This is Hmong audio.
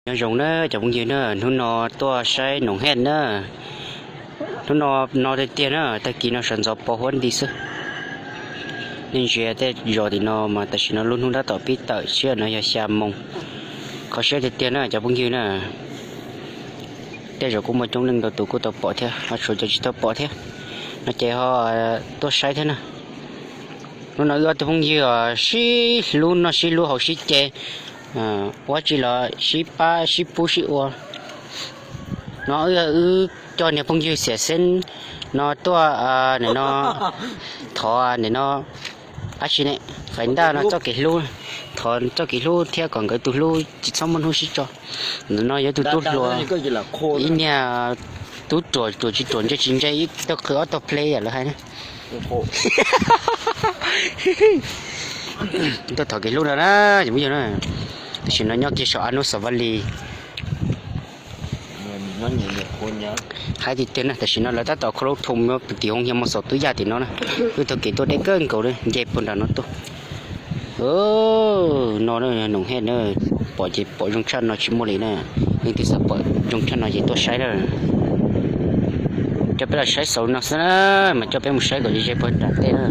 Nyob zoo na cov phooj ywg na, hnub no tuaj saib Noom Hej na. Hnub no no tiag tiag na, tag kis no sawv ntxov pos huab nti xwb. Nej ntsia tej zos tim no mas tam sim no lub hnub tab tom pib tawm, sij hawm no yog xya moos. Kho siab tiag tiag na cov phooj ywg na. Tej zaum kuj muaj coob leej ntau tus kuj tau pom thiab, ho tshuav cov tsis tau pom thiab no ces ho tuaj saib thiab na. Hnub no wb ob tug phooj ywg sib hlub noj sib hlub haus sib ce, ua tsi los sib pab sib pub sib ua. No wb coj niag phooj ywg Xiam Xeeb no tuaj nim no thov nim no dab tsi ne, fais ntaj no txoj kev hlub, thov txoj kev hlub thiab kom nkawd tus hlub tsis txhob muaj hnub sib tso. Ntawm no yog tus tub hluas, ib niag tub ruam, ruam tsis ruam, ntse tsis ntse, ib tug qw ob tug ple yam lawv hais na. Tuaj thov kev hlub no na, tam sim no nyob kiag saum av nub xov vaj lis. Hais tiag tiag na, tam sim no lawv tab tom kho lub thum tim hoo hias mos xaum tub yaj tim no na. Wb taug kev tuaj deb kawg nkaus li, nce puag nram no tuaj. No Noom Hej na, pom ces pom zoo tshaj no tsis muaj li na. Leej twg xav pom zoo tshaj no ces tuaj saib na. Coj peb los saib xaus no xwb na, mas coj peb mus saib kom ze ze puag nram tej na.